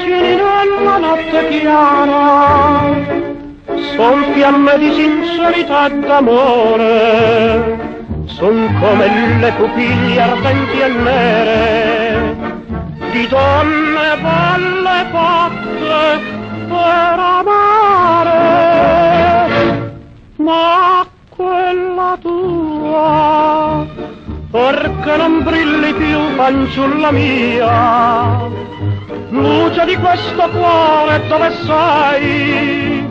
Lucini nella notte chiara, son fiamme di sincerità e d'amore, son come le pupille ardenti e nere di donne belle fatte per amare. Ma quella tua, perché non brilli più, fanciulla mia? Luce di questo cuore, dove sei?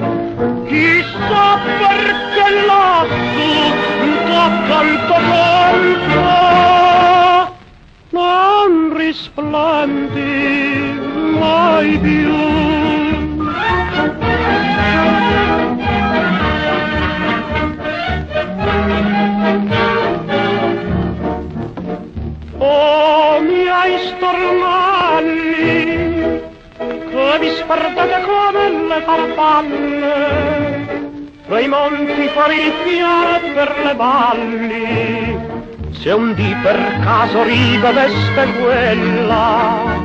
Chissà perché lassù da tanto tempo non risplendi mai più. Oh, miei stornelli, che vi sperdete come le farfalle, tra i monti fuori il fiore per le valli, se un dì per caso rivedeste quella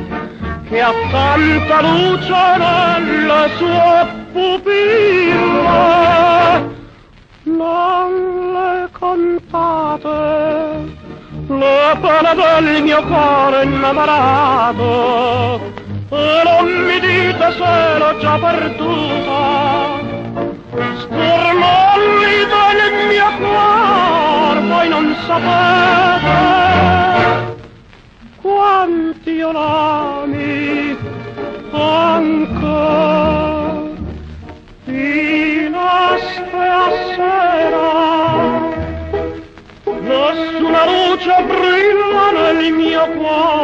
che ha tanta luce nelle sue pupille, non le contate le pene del mio cuore innamorato, e non mi dite se l'ho già perduta. Stornelli del mio cuore, voi non sapete quanti io l'ami ancora. Fino a stasera nessuna luce brilla nel mio cuore.